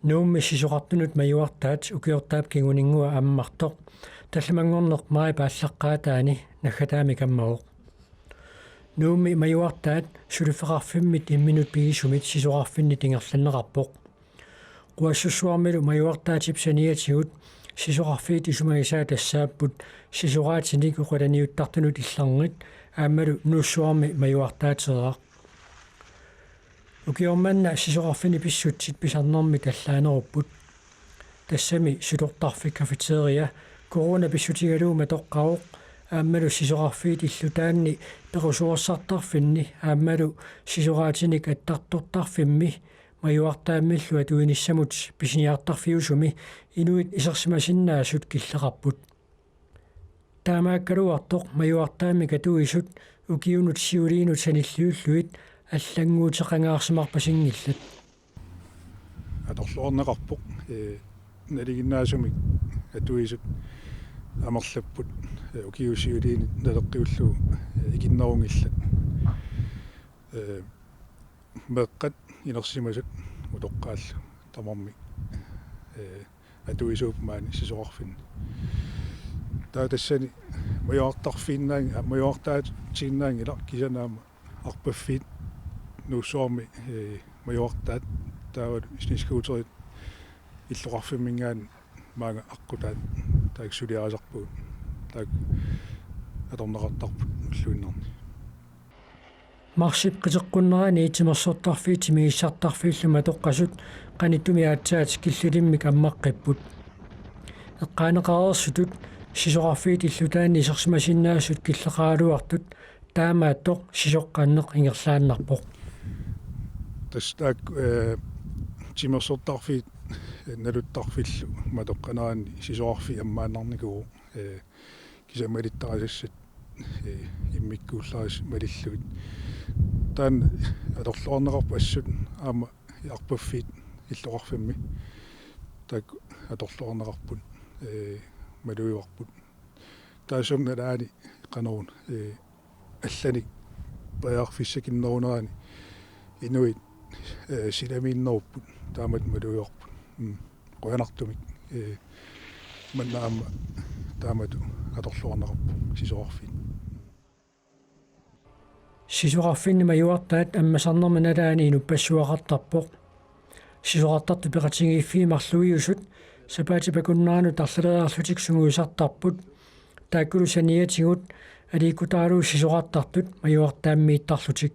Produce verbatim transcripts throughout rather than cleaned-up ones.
Nuummi sisorartunut majuartaat ukiortaap kinguninngua ammartoq tallimanngorneq maajip aallaqqaataani naggataamik ammavoq. Nuummi majuartaat suliffeqarfimmit imminut pigisumit sisorarfinnit ingerlanneqarpoq. Quassussuarmilu majuartaatip saniatigut sisorarfiit isumagisaat tassaapput sisoraatinik oqalaniuttartunut illernit aammalu Nuussuarmi majuartaateeraq. Ukioq manna sisorarfinnit pissutsit pisarnermit allaanerupput. Tassami sutortarfik cafeteria corona pissutigalugu matoqqavoq aammalu sisorarfiit illutaanni perusuersartarfinni aammalu sisoraatinik attartortarfimmi majuartaammillu atuinissamut pisiniartarfiusumi inuit isersimasinnaasut killeqarput. Taamaakkaluartoq majuartaammik atuisut ukiunut siuliinut sanilliullugit allannguuteqangaarsimarpasinngillat. Atorluarneqarpoq, ee, nalinginnaasumik atuisut amerlapput, ee, ukiut siuliini naleqqiullugu, ee, ikinnerunngillat. Ee, meeqqat inersimasut utoqqaallu tamarmik, ee, atuisuupput maani sisorarfinni. Taava tassani majuartarfiinnaanng-, majuartaatiinnaanngilaq kisianni aamma arpaffiit Nuussuarmi, ee, majuartaat taavalu snescooterit illoqarfimminngaanniit maanga aqqutaat taakku suliarisarpagut taakku atorneqartarput ulluinnarni. Marsip qiteqqunnerani timersortarfiit timigissartarfiillu matoqqasut qanittumi aatsaat killilimmik ammaqqipput. Eqqaaneqareersutut sisorarfiit illutaanni isersimasinnaasut killeqaraluartut taamaattoq sisoqqanneq ingerlaannarpoq. Tassa taakku, ee, timersortarfiit, ee, naluttarfillu matoqqaneranni sisorarfik ammaannarnikuuvoq, ee, kisianni malittarisassat, ee, immikkuullarissi malillugit. Taanna atorluarneqarpoq assut aamma arpaffiit illoqarfimmi. Taakku atorluarneqarput, ee, malugivarput. Taassuma nalaani qanoruna, ee, allanik periarfissakinnerunerani inuit, ee, silamiinnerupput taamatut malugivarput. Mm. Qujanartumik, ee, manna aamma taamatut atorluarneqarpoq sisorarfiit. Sisorarfinni majuartaat ammasarnerma nalaani inuppassuaqartarpoq. Sisorartartut peqatigiiffiit marluiusut sapaatip akunneranut arlaleriarlutik sungiusartarput. Taakkulu saniatigut aliikkutaralugu sisorartartut majuartaammiittarlutik.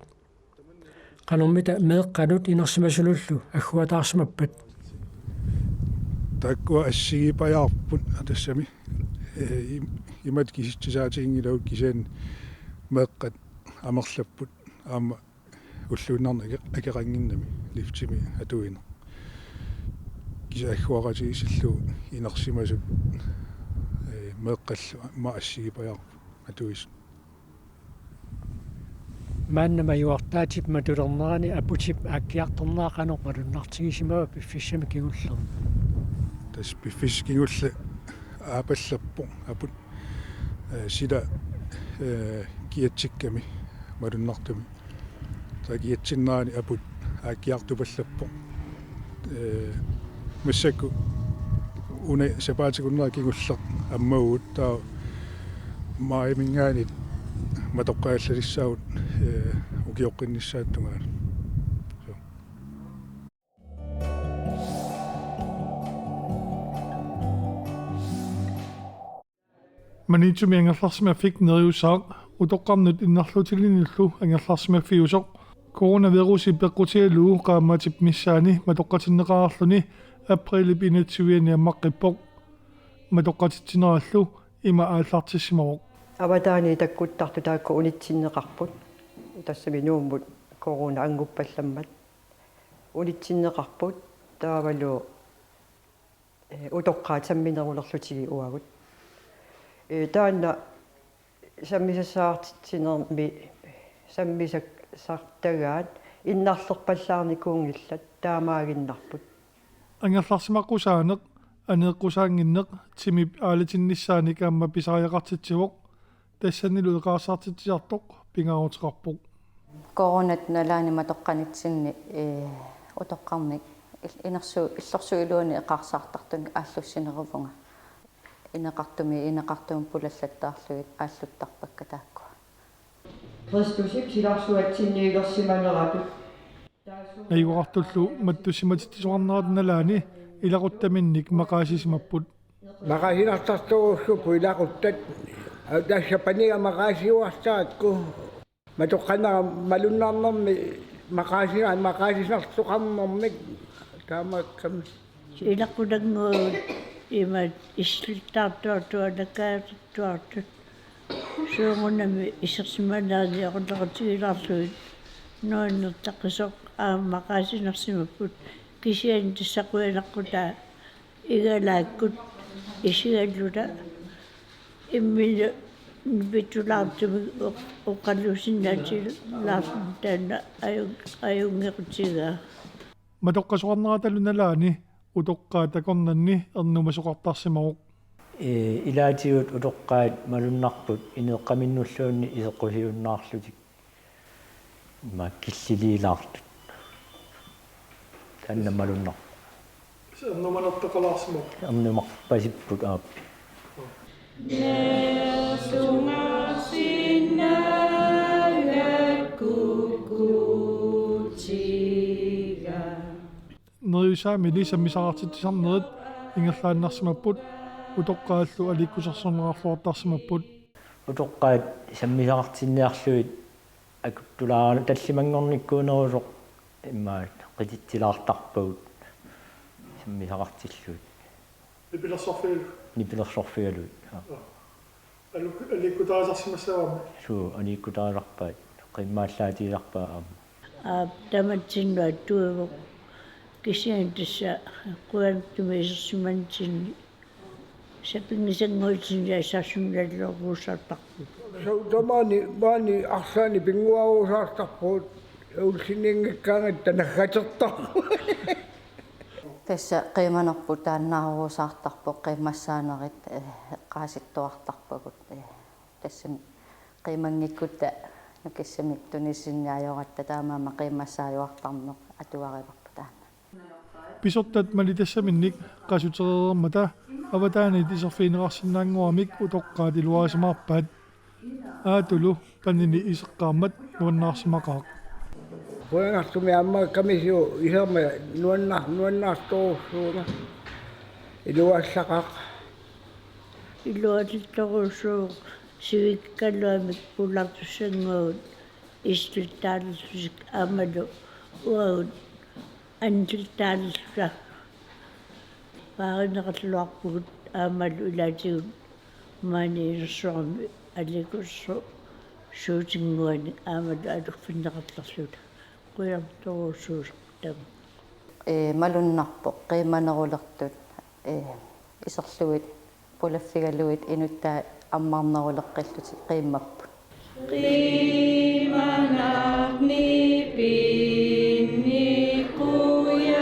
Qanormita meeqqanut inersimasunullu agguataarsimappat? Taakkua assigiipajaarput tassami, ee, im-, imatut kisitsisaatiginngilagut kisianni meeqqat amerlapput aamma ulluinnarni ake-, akeqannginnami liftimi atuineq. Kisianni agguaqatigiissillugu inersimasut, ee, meeqqallu aamma assigiipajaarput atuisut. Maanna majuartaatip matulernerani aputip aakkiartornera qanoq malunnartigisimava piffissami kingullermi? Tassa piffissap kingulleq aapallappoq aput, ee, sila, ee, kiatsikkami malunnartumik. Taava kiatsinnerani aput aakkiartupallappoq. Ee, massakkut una sapaatip akunnera kingulleq ammavugut taava maajiminngaanniit matoqqajallalissaagut, ee, ukioqqinnissaata tungaanut. Suu. Maniitsumi angerlarsimaffik Neriusaaq utoqqarnut innarluutilinnullu angerlarsimaffiusoq coronavirusi peqqutigalugu qaammatip missaani matoqqatinneqareerluni aprilip enogtyvianni ammaqqippoq. Matoqqatitsinerallu ima aallartissimavoq. Avataani takkuttartut taakku unitsinneqarput. Tassami Nuummut corona anguppallammat. Unitsinneqarput taavalu, ee, utoqqaat samminerulerlutigit uagut. Ee, taanna sammisassaqartitsinermi sammisassartagaat innarlerpallaarnikuunngillat taamaaginnarput. Angerlarsimaqqusaaneq, aneeqqusaannginneq, timip aalatinnissaannik aamma pisariaqartitsivoq, tassanilu eqaarsaartitsisartoq pingaaruteqarpoq. Coronap nalaani matoqqanitsinni, ee, utoqqarnik Il-, inersu-, illorsuup iluani eqaarsaartartunga aallussineruvunga. Ineqartumi, ineqartumi pulallattaarlugit aalluttarpakka taakku. Kristusip silarsuatsinniilersimaneratut. Najugaqartullu mattussimatitsisoqarnerata nalaani ilaquttaminnik maqaasisimapput. Maqaasinartartorujussuupput ilaquttat. Tassa paniga maqaasiuartarakku. Matoqqanera malunnarnermi maqaasina-, maqaasinersoqarnermik taamaakkami. Ilaqutannguagut imaat isilluttaartuartut alakaasertuartut. Soorunami isersimaneerniaqquleqatigilaarlugit nuannertaqisoq aamma maqaasinersimapput kisianni tassa qujanaqqutaa igalaakkut isigalluta imminut nipitulaartumik oq-, oqaluusinnaatigilaarluni taanna aju-, ajunngequtigaa. Matoqqasoqarneratalu nalaani utoqqaat takornanni ernumasoqartarsimavoq. Ee, ilaatigut utoqqaat malunnarput ineeqqaminnulluunniit iseqqusiunnaarlutik. Ima killiliilaartut. Taanna malunnarpoq. Ernumanertaqalaarsimavoq. Ernumarpasipput aappi. Neriusaamili sammisaqartitsisarnerit ingerlaannarsimapput, utoqqaallu aliikkusersorneqarluartarsimapput. Utoqqaat sammisaqartinniarlugit akuttulaaralugit tallimanngornikkuunerusoq immaqa qititsilaartarpagut sammisaqartillugit. Nipilersorfigalugit. Nipilersorfigalugit. Aa. Alu-, aliikkutarisarsimassavaat aamma? Suu, aliikkutarisarpaat. Qiimmallaatigisarpaat aamma. Aap, tamatsinnut attuivoq. Kisianni tassa qujanartumik isersimanitsinni sapinngisannguitsinni assersuinnarluarusartarpugut. Suu, tamaani, maani arlaanni pinnguarusartarpugut. Ulsiniinngikkaangatta naggatertarpugut. Tassa qiimanerput taannaarusaartarpoq qiimmassaanerit, eh, eqqaasittuartarpagut, eh, tassami qiimanngikkutta nukissamik tunisinniajoratta taamaammat qiimmassaajuartarneq atuarivarput taanna. Pisortat malitassaminik qasutereermata avataanit iserfigineqarsinnaanngoramik utoqqaat iluarisimaarpaat. Aatulu panini iseqqaarmat nuannaarsimaqaaq. Qujanartumik aamma kamisiu iserma nuanna-, nuannaartorujussuuvunga. Iluassaqaaq. Iluatsittorujussuuvoq sivikkaluamik pulaartussannguagut isilluttaallutik aammalu uagut anilluttaalluta paarineqarluarpugut aammalu ilaatigut maani inersuarmi aliikkusersuutinnguanik aammalu aluffinneqartarluta. Qujanartorujussuusarput taama. Ee, malunnarpoq qiimanerulertut, ee, iserlugit pulaffigalugit inuttai ammarneruleqqillutik qiimmapput. Qiimanarni pinni qujaallunga.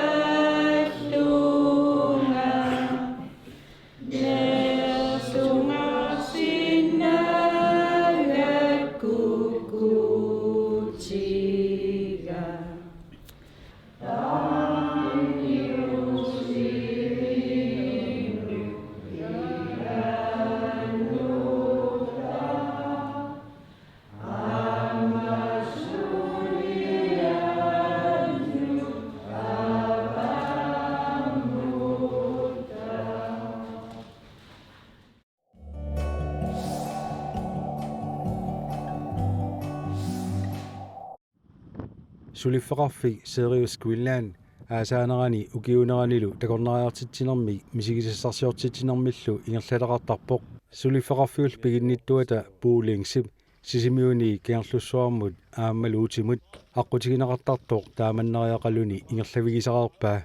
Suliffeqarfik Sirius Greenland aasaanerani ukiuuneranilu takornariartitsinermik misigisassarsiortitsinermillu ingerlaleqartarpoq. Suliffeqarfiullu piginnittuata Bo Lengsip Sisimiuni Kangerlussuarmut aammalu utimut aqqutigineqartartoq taamannariaqaluni ingerlavigisareerpaa.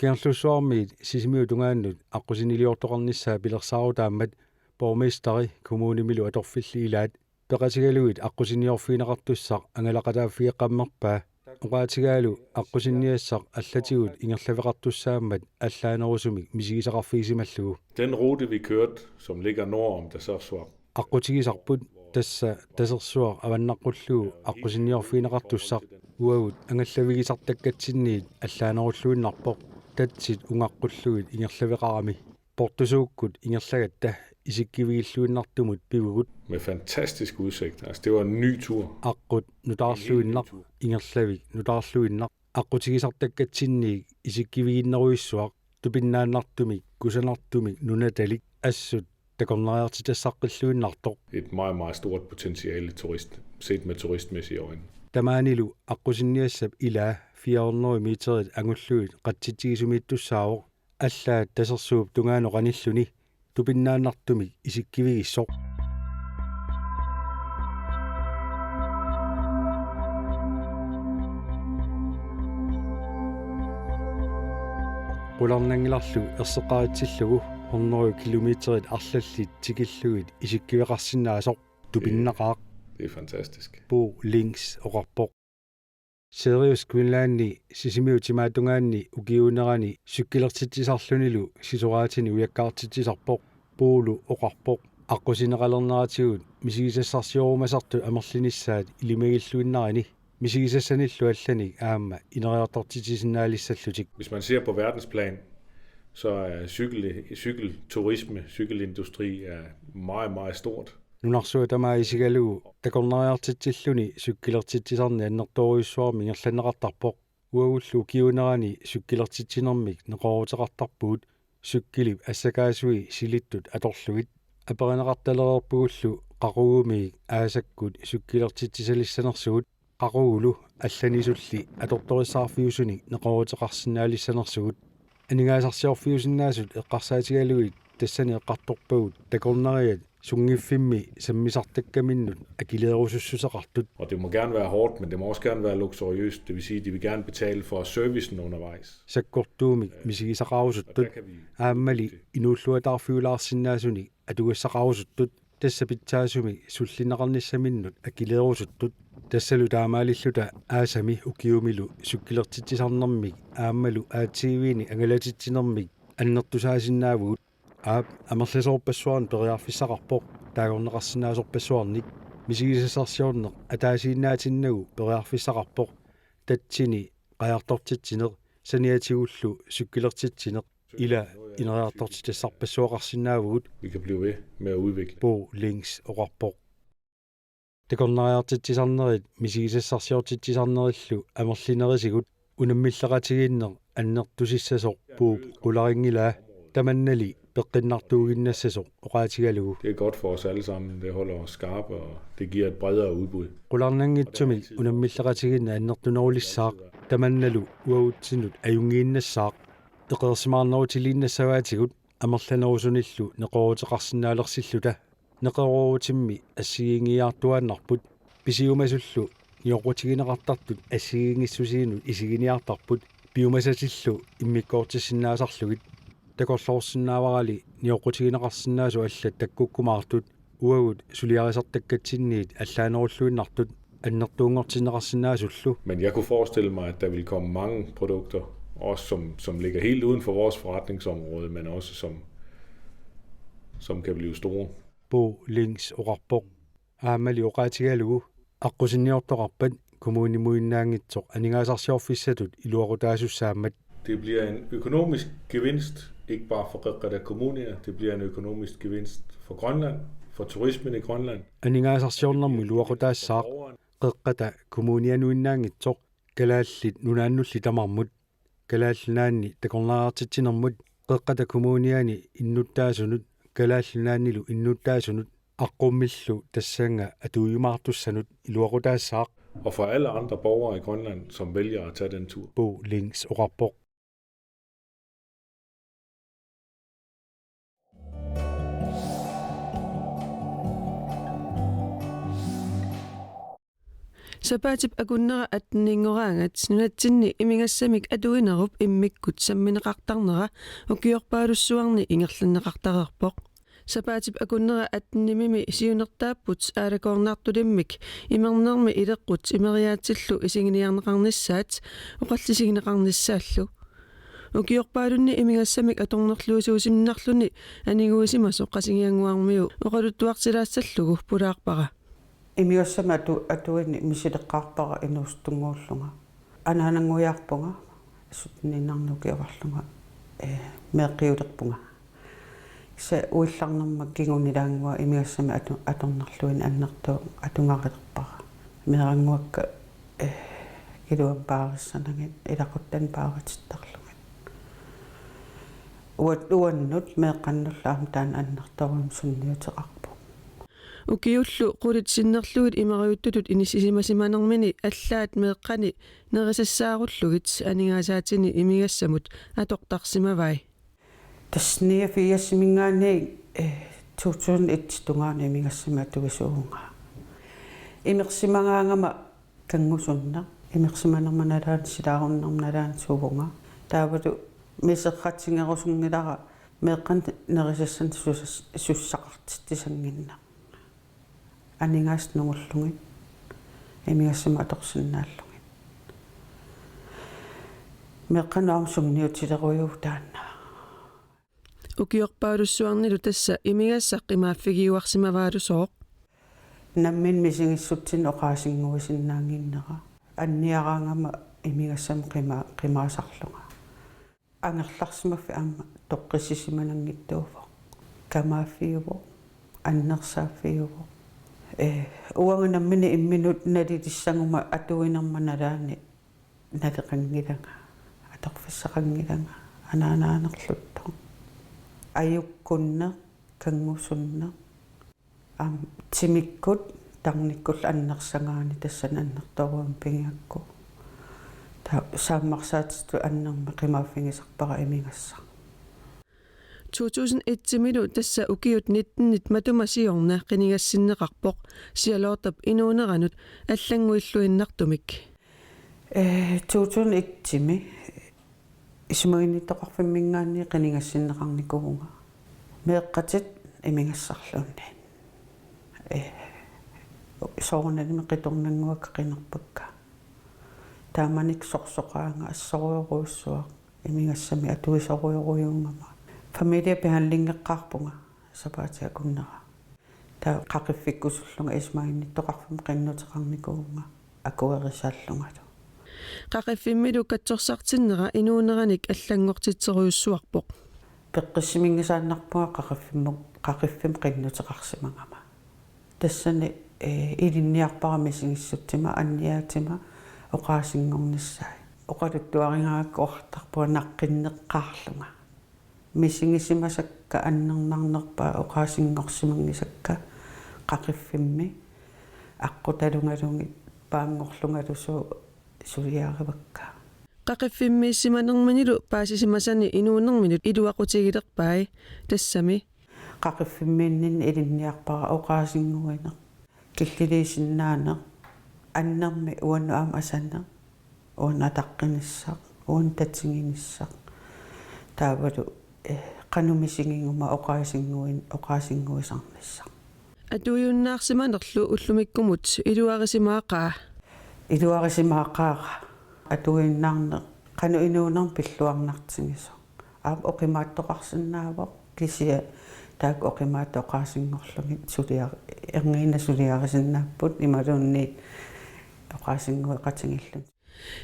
Kangerlussuarmiit Sisimiut tungaannut aqqusiniliortoqarnissaa pilersaarutaammat borgmesteri kommunimilu atorfillit ilaat peqatigalugit aqqusiniorfigineqartussaq angalaqataaffigeqqammerpaa. Oqaatigaalu aqqusinniassaq allatigut ingerlaveqartussaammat allaanerusumik misigisaqarfigisimallugu. Den rute, vi kørte, som ligger nord om Tasersuaq. Aqqutigisarput tassa Tasersuaq avannaqqullugu aqqusiniorfigineqartussaq uagut angallavigisartakkatsinniit allaanerulluinnarpoq. tatsit ungaqqullugit ingerlaveqarami. Portusuukkut ingerlagatta isikkivigilluinnartumut pivugut. Med fantastisk udsigt. Altså, det var en ny tur. Aqqut nutaarluinnaq, ingerlavik nutaarluinnaq. Aqqutigisartakkatsinniik isikkiviginnerujussuaq, tupinnaannartumik, kusanartumik, nunatalik, assut takornariartitassaqqilluinnartoq. Et meget, meget stort potentiale i turist, set med turistmæssige øjne. Tamaanilu aqqusinniassap ilaa fire hundrede meterit angullugit qatsitsisumiittussaavoq, allaat tasersuup tungaanut qanilluni, tupinnaannartumik isikkivigissoq. Qularnanngilarlu erseqqaritsillugu hundrede kilometerit arlallit tikillugit isikkiveqarsinnaasoq, tupinnaqaaq. Det er fantastisk. Bo Lings oqarpoq. Sirius Greenlandi Sisimiut timaatungaanni ukiuunerani cykelertitsisarlunilu sisoraatini ujakkaartitsisarpoq, Bolu oqarpoq. Aqqusineqalerneratigut misigisassarsiorumasartut amerlinissaat ilimagilluinnarini misigisassanillu allanik aamma ineriartortitsisinnaalissallutik. Hvis man ser på verdensplan, så er cykel, cykelturisme, cykelindustri er meget, meget stort. Nunarsuaq tamaat isigalugu takornariartitsilluni cykelertitsisarneq annertoorujussuarmik ingerlanneqartarpoq. Uagullu ukiuunerani cykelertitsinermik neqerooruteqartarpugut, cykelip assakaasui silittut atorlugit. Aperineqartalereerpugullu qaqugumiik aasakkut cykelertitsisalissanersugut, qaqugulu allanisulli atortorissaarfiusunik neqerooruteqarsinnaalissanersugut. Aningaasarsiorfiusinnaasut eqqarsaatigalugit tassani eqqartorpagut takornariat sunngiffimmi sammisartakkaminnut akileerusussuseqartut. Og det må gerne være hårdt, men det må også gerne være luksuriøst. Det vil sige, at de vil gerne betale for servicen undervejs. Sakkortuumik misigisaqarusuttut, aammali inuulluataarfiulaarsinnaasunik atugassaqarusuttut, tassa pitsaasumik sullinneqarnissaminnut akileerusuttut. Tassalu taamaalilluta aasami ukiumilu cykelertitsisarnermik aammalu A T V-nik angalatitsinermik annertusaasinnaavugut. Aap, amerlasoorpassuarnik periarfissaqarpoq, taagorneqarsinnaasorpassuarnik. Misigisassarsiorneq ataasiinnaatinnagu periarfissaqarpoq. Tatsini qajartortitsineq, saniatigullu cykelertitsineq, ila ineriartortitassarpassuaqarsinnaavugut. Vi kan blive ved med at udvikle. Bo Lings oqarpoq. Takornariartitsisarnerit misigisassarsiortitsisarnerillu amerlinerisigut unammilleqatigiinneq annertusissasoq Boop qularinngilaa, tamannali peqqinnartuuginnassasoq oqaatigalugu. Det er godt for os alle sammen. Det holder os skarpe, og det giver et bredere udbud. Qularnanngitsumik unammilleqatigiinneq annertunerulissaaq, tamannalu uagutsinnut ajunngiinnassaaq. Eqeersimaarnerutiliinnassavaatigut amerlanerusunillu neqerooruteqarsinnaalersilluta. Neqeroorutimmi assigiinngiiaartuaannarput, pisiumasullu nioqqutigineqartartut assigiinngissusiinut isiginiartarput, piumasatillu immikkoortissinnaasarlugit. Takorloorsinnaavarali nioqqutigineqarsinnaasut allat takkukkumaartut, uagut suliarisartakkatsinniit allaanerulluinnartut annertuunngortinneqarsinnaasullu. Men jeg kunne forestille mig, at der vil komme mange produkter, også som, som ligger helt uden for vores forretningsområde, men også som, som kan blive store. Bo Lings oqarpoq. Aammali oqaatigalugu aqqusinniortoqarpat kommunimuinnaanngitsoq aningaasarsiorfissatut iluaqutaasussaammat. Det bliver en økonomisk gevinst, ikke bare for Qeqqata Kommune, det bliver en økonomisk gevinst for Grønland, for turismen i Grønland. Aningaasarsiornermut iluaqutaassaaq Qeqqata Kommunianuinnaanngitsoq, Kalaallit Nunaannulli tamarmut. Kalaallit Nunaanni takornariartitsinermut, Qeqqata Kommuniani innuttaasunut, Kalaallit Nunaannilu innuttaasunut, aqqummillu tassannga atuiumaartussanut iluaqutaassaaq. Og for alle andre borgere i Grønland, som vælger at tage den tur. Bo Lings oqarpoq. Sapaatip akunnera atteninngoraangat nunatsinni imigassamik atuinerup immikkut sammineqartarnera ukiorpaalussuarni ingerlanneqartareerpoq. Sapaatip akunnera attenimimi siunertaapput aalakoornartulimmik imernermi ileqqut imeriaatsillu isiginiarneqarnissaat oqallisigineqarnissaallu. Ukiorpaalunni imigassamik atornerluisuusinnarluni aniguisimasoq Qasigiannguarmiu oqaluttuartilaassallugu pulaarpara. Imigassamik atu-, atuini misileqqaarpara inuusuttunnguullunga. Anaanannguiarpunga. Syttenniinnarnik ukioqarlunga, eh, meeqqiulerpunga. Kisianni uillarnerma kingunilaannguaq imigassamik atu-, atornerluineq annertooq atugarilerpara. Meerannguakka, eh, iluamik paarissanagit, ilaquttanik paaritittarlugit. Uat-, uannut meeqqannullu aamma taanna annertoorujummik sunniuteqarpoq. Ukiullu qulit sinnerlugit imerujuttutut inissisimasimanermini allaat meeqqani nerisassaarullugu aningaasaatini imigassamut atortarsimavai. Tassa niogfirsimiingaanniit, eh, to tusind et tungaanut imigassamik atuisuuvunga. Imersimagaangama kanngusunneq, imersimanerma nalaani, silaarunnerma nalaani suvunga. Taavalu miserratigerusunngilara meeqqanik nerisassanik susas-, sussaqartitsisannginneq. Aningaasat nungullugit imigassamik atorsinnaallugit. Meeqqanut aamma sunniutilerujuuvoq taanna. Ukiorpaalussuarnilu tassa imigassaq qimaaffigiuarsimavaalusooq. Nammineq misigissutsinnik oqaasinnguisinnaannginnera. Anniaraangama imigassamik qima-, qimaasarlunga. Angerlarsimaffik aamma toqqissisimananngitsuuvoq. Kamaaffiuvoq, annersaaffiuvoq. Eh, uanga nammineq imminut nalilissaguma atuinerma nalaani naleqanngilanga, atorfissaqanngilanga, anaanaanerluttoq. Ajukkunneq, kanngusunneq. Aamma timikkut tarnikkullu annersagaanni tassani annertoorujummik pigigakku. Taava saammarsaatitut annermik qimaaffigisarpara imigassaq. To tusind et-imilu tassa ukiut nittenit matuma siorna qinigassinneqarpoq Charlottep inuuneranut allannguilluinnartumik. Eh, to tusind et-imi isumaginnittoqarfimmiingaanniit qinigassinneqarnikuuvunga. Meeqqatit imigassarluunniit. Eh, soorunalimi qitornannguakka qinerpakka. Taamanikkut sorsoqaanga assorujorujussuaq imigassamik atuisorujorujuugama. Familiebehandlingeqqaarpunga sapaatip akunnera. Taava qaqiffikkusullunga isumaginnittoqarfimmi qinnuteqarnikuuvunga akuerisaallungalu. Qaqiffimmilu katsorsartinnera inuuneranik allanngortitserujussuarpoq. Peqqissiminngisaannarpunga qaqiffimmu-, qaqiffimmi qinnuteqarsimagama. Tassani, eh, ilinniarpara misigissutsima anniaatima oqaasinngornissaat. Oqaluttuarigaangakku oqartarpunga naqqinneqqaarlunga. Misigisimasakka annernarnerpaat oqaasinngorsimanngisakka qaqiffimmi aqqutalugalugit paanngorlugalusuut suliarivakka. Qaqiffimmiissimanerminilu paasisimasani inuunerminut iluaqutigilerpai tassami. Qaqiffimmiinninni ilinniarpara oqaasinnguineq, killiliisinnaaneq, annermik uannut aamma asaneq, uannut ataqqinissaq, uannut tatiginissaq. Taavalu, eh, qanoq misigiguma oqaasinnguin-, oqaasinnguisarnissaq. Atuiunnaarsimanerlu ullumikkumut iluarisimaaqaa. Iluarisimaaqaara atuiunnaarneq qanoq inuunermi pilluarnartigisoq. Aap oqimaattoqarsinnaavoq kisianni taakku oqimaattoqarsinngorlugit suliar-, erniinnaq suliarisinnaapput imaluunniit oqaasinngueqatigiilluni.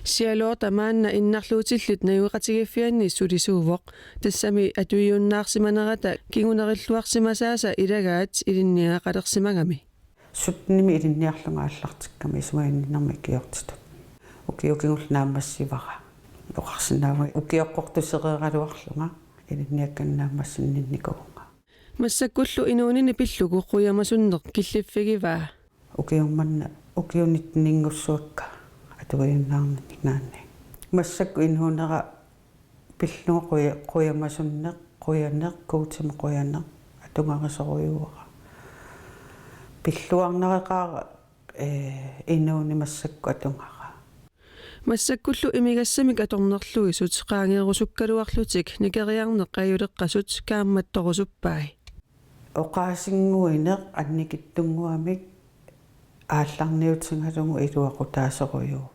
Charlotte maanna innarluutillit najugaqatigiiffianni sulisuuvoq. Tassami atuiunnaarsimanerata kingunerilluarsimasaasa ilagaat ilinniagaqalersimagami. Syttenimi ilinniarlunga aallartikkama isumaginninnermi ikiortitut. Ukiut kingulliit naammassivara. Oqarsinnaavunga ukioqqortusereeraluarlunga ilinniakkani naammassinninnikuuvunga. Massakkullu inuunini pillugu qujamasunneq killiffigivaa. Ukioq manna ukiut nitteninngussuakka atuiunnaarninninngaanniit. Massakkut inuunera pillugu quja-, qujamasunneq, qujaneq, Guutimut qujaneq atugarisorujuuara. Pilluarnareqaara, eh, inuuneq massakkut atugara. Massakkullu imigassamik atornerluisut qaangerusukkaluarlutik nikeriarneq ajuleqqasut kaammattorusuppai. Oqaasinnguineq annikitsunnguamik aallarniutigalugu iluaqutaasorujuuvoq.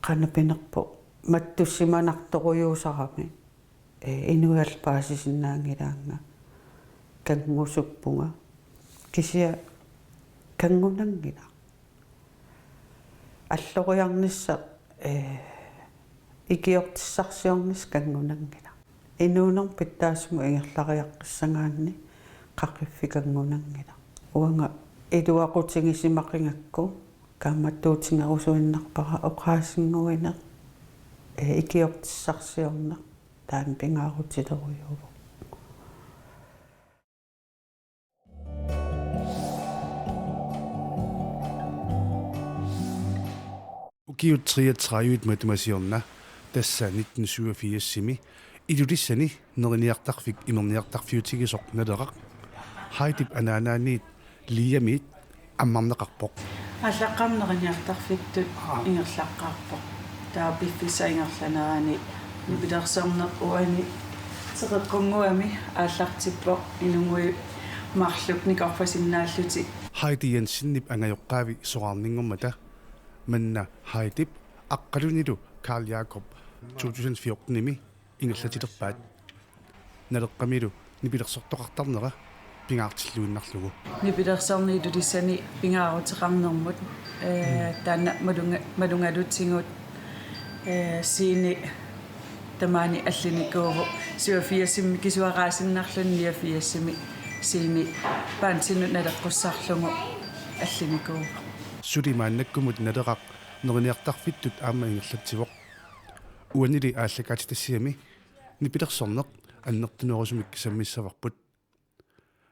Qanoq pinerpoq mattussimanartorujuusarami, eh, inuiaat paasisinnaanngilaannga kanngusuppunga. Kisianni kanngunanngilaq. Alloriarnissaq, eh, Ikiortissarsiornissaq kanngunanngilaq. Inuunermi pitsaasumut ingerlariaqqissagaanni qaqiffik kanngunanngilaq. Uanga iluaqutigisimaqigakku kaammattuutigerusuinnarpara oqaasinnguineq, ee, ikiortissarsiorneq taanna pingaarutilerujuuvoq. Ukiut treogtredive matuma siorna, tassa nitten syvogfirsimi, Ilulissani neriniartarfik imerniartarfiutigisoq Naleraq Heidip anaanaaniit Liamit ammarneqarpoq. Aallaqqaammut neriniartarfittut Aa. ingerlaqqaarpoq. Taava piffissap ingerlanerani nipilersorneq uani teqeqqunnguami aallartippoq, inunnguit marluk nikorfasinnaallutik. Heidi Jensenip angajoqqaavi soraarninngormata, manna Heidip aqqalunilu Carl Jakob to tusind fjortenimi ingerlatilerpaat. Naleqqamilu nipilersortoqartarnera pingaartilluinnarlugu. Nipilersorneq Ilulissani pingaaruteqarnermut, ee, taanna malunga-, malugalutigu, ee, scene tamaani allinikuuvoq, syvogfirsimi kisuaraasinnarluni niogfirsimi scene bandinut naleqqussarlugu allinikuuvoq. Suli maannakkumut Naleraq neriniartarfittut aamma ingerlatsivoq. Uanili aallakaatitassiami nipilersorneq annertunerusumik sammissavarput.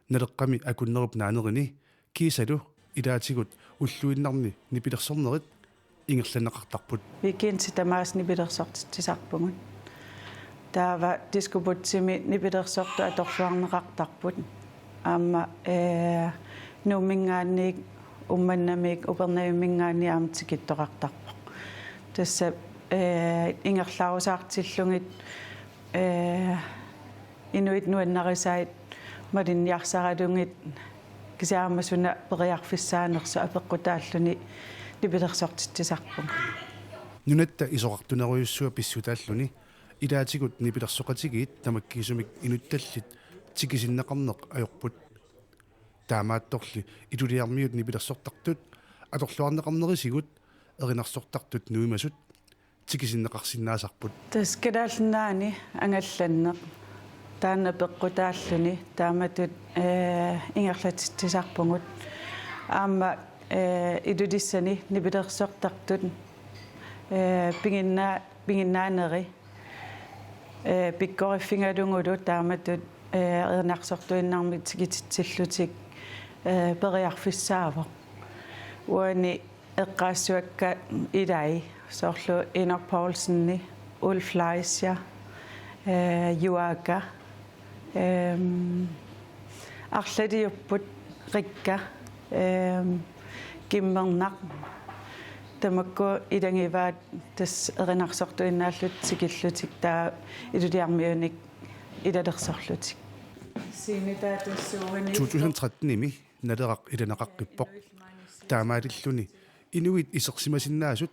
Naleqqami akunnerup naanerini kiisalu ilaatigut ulluinnarni nipilersornerit ingerlanneqartarput. Weekendit tamaasa nipilersortitsisarpugut. Taava Diskobugtimi nipilersortut atorluarneqartarput. Aamma, ee, Nuumminngaanniit, Uummannamiit, Upernavimminngaanniit aamma tikittoqartarpoq. Tassa, ee, ingerlarusaartillugit, ee, inuit nuannarisai malinniarsaralugit kisianni aamma suna periarfissaanersoq apeqqutaalluni nipilersortitsisarpugut. Nunatta Isorartunerujussuaq pissutaalluni ilaatigut nipilersoqatigiit tamakkiisumik inuttallit tikisinneqarneq ajorput. Taamaattorli Ilulissarmiut nipilersortartut atorluarneqarnerisigut erinarsortartut nuimasut tikisinneqarsinnaasarput. Tassa Kalaallit Nunaanni angallanneq taanna peqqutaalluni taamatut, ee, ingerlatitsisarpugut. Aamma, ee, Ilulissani nipilersortartut, ee, piginnaa-, piginnaaneri, ee, pikkoriffigalugulu taamatut, ee, erinarsortuinnarmik tikititsillutik, ee, periarfissaavoq. Uani eqqaassuakka ilai, soorlu Enok Poulsen, Ulf Fleischer, ee, Juaaka, ehm, arlaliupput Rikka, ehm, Kimmernaq, tamakku ilagivaat tassa erinarsortuinnaallutik tikillutik taava Ilulissarmiunik ilalersorlutik. Siinitaa tassuugani. To tusind trettenimi Naleraq ilaneqaqqippoq. Taamaalilluni inuit isersimasinnaasut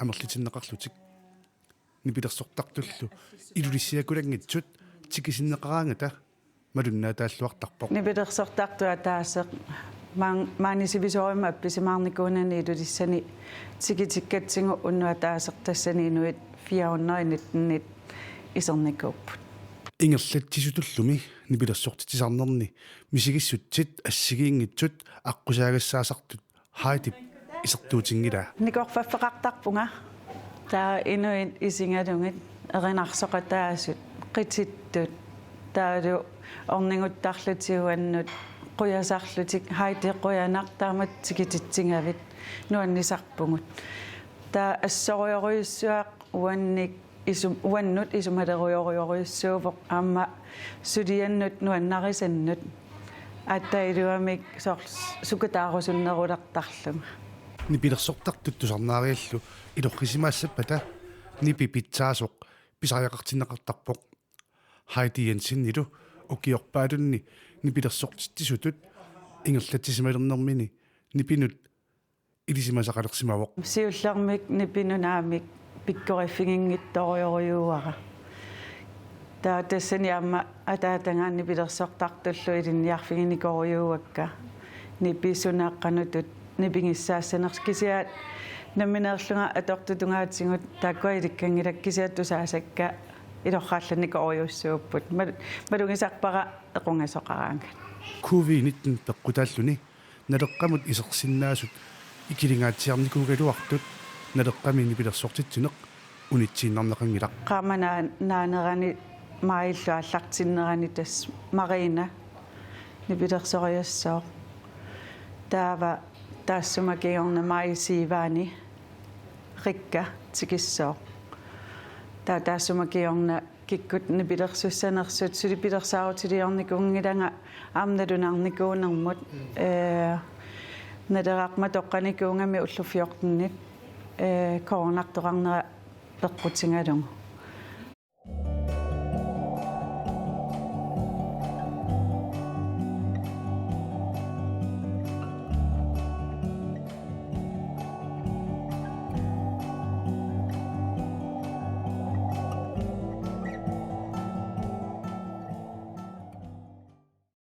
amerlitinneqarlutik. Nipilersortartullu Ilulissakkulanngitsut tikisinneqaraangata malunnaataalluartarpoq. Nipilersortartut ataaseq maan-, maani sivisoorujummik appisimaarnikuunani Ilulissani tikitikkatsigu unnuk ataaseq tassani inuit fire hundrede nitten isernikuupput. Ingerlatsisutullumi nipilersortitsisarnerni misigissutsit assigiinngitsut aqqusaagassaasartut Heidip isertuutinngilaa. Nikorfaffeqartarpunga. Taava inuit isigalugit erinarsoqataasut, qitittut, taavalu orniguttarlutik uannut, qujasarlutik, Heidi qujanaq taamatut tikititsigavit, nuannisarpugut. Taava assorujorujussuaq uannik isum-, uannut isumalerujorujorujussuuvoq aamma suliannut nuannarisannut. Aatsaat iluamik soorlu sukataarusunnerulertarlunga. Nipilersortartut tusarnaariallu ilorrisimaassappata nipi pitsaasoq pisariaqartinneqartarpoq. Heidi Jensenilu ukiorpaalunni nipilersortitsisutut ingerlatsisimalernermini nipinut ilisimasaqalersimavoq. Siullermik nipinut naamik pikkoriffiginngitsorujorujuuara. Taava tassani aamma ataataga nipilersortartullu ilinniarfiginikorujuuakka. Nipi suna qanoq ittut nipigissaassanersoq, kisianni Nammineerlunga atortut tungaatigut taakkua ilikkanngilakka, kisianni tusaasakka ilorraallannikoorujussuupput. Mal-, malugisarpara equngasoqaraangat. Covid nitten peqqutaalluni Naleqqamut isersinnaasut ikilingaatsiarnikuugaluartut Naleqqami nipilersortitsineq unitsiinnarneqanngilaq. Qaammat naa-, naanerani maajillu aallartinnerani tassa Marina nipilersorujussuuvoq. Taava taassuma kingorna maajip syvani Rikka tikissooq. Taava taassuma kingorna kikkut nipilersussanersut suli pilersaarutiliornikuunngilanga, aamma nalunarnikuunermut. Ee, Naleraq matoqqanikuugami ullut fjortenit, ee, coronartoqarnera peqqutigalugu.